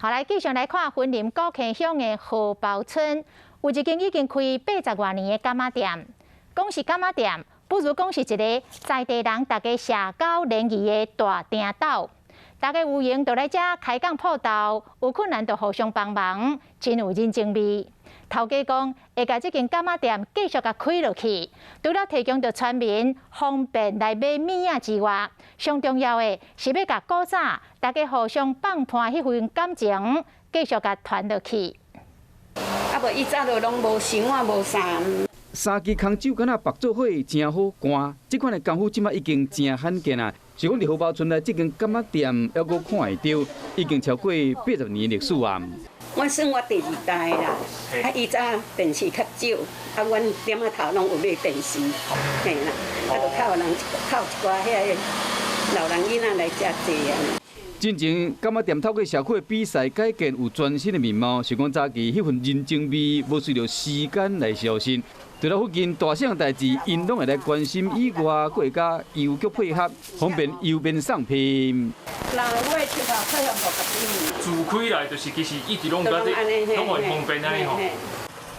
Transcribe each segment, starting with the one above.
好，來繼續來看雲林古坑鄉的荷包村，有一間已經開80外年的柑仔店。講是柑仔店，不如講是一个在地人大家社交聯誼的大埕斗。大家有閒就來遮開講鋪頭，有困難就互相幫忙，真有人情味。頭家講會共這間柑仔店繼續共開落去，除了提供予村民方便來買物仔之外，上重要的是欲共古早大家互相放伴彼份感情繼續共傳落去。啊無以早就攏無箱仔無啥。三支空手敢若縛做伙誠好捾，這款的功夫這馬已經誠罕見啊！是講佇荷包村內這間柑仔店，猶閣看會著，已經超過80年歷史啊！我算我第二代啦，啊，以早電視較少，啊，阮店仔頭攏有買電視，嘿啦，啊，就較有人較有一寡遐个老人囡仔來遮坐啊。進前柑仔店透過社區的比賽改建有全新的面貌，是講早期彼份人情味無隨著時間來消失。除了附近大小代誌，𪜶攏會來關心以外，閣會佮郵局配合，方便郵便送批。六月7號配合50年。自開來就是其實一直攏佮這，攏會方便按呢吼。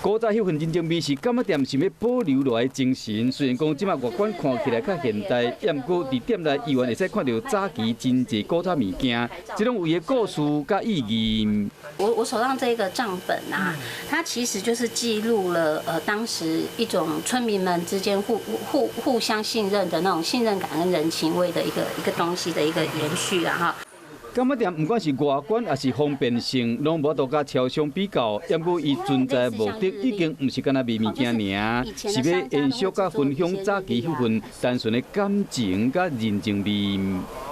古早彼份人情味是柑仔店想欲保留落來的精神。雖然講這馬外觀看起來較現代，毋過佇店內依然會使看著早期真濟古早物件，這攏有伊的故事佮意義。我手上這個帳本啊，它其實就是記錄了當時一種村民們之間互相信任的那種信任感跟人情味的一個東西的一個延續啊哈。柑仔店毋管是外觀抑是方便性，攏無法度佮超商比較。毋過伊存在的目的已經毋是干焦賣物件爾，是欲延續佮分享早期彼份單純的感情佮人情味。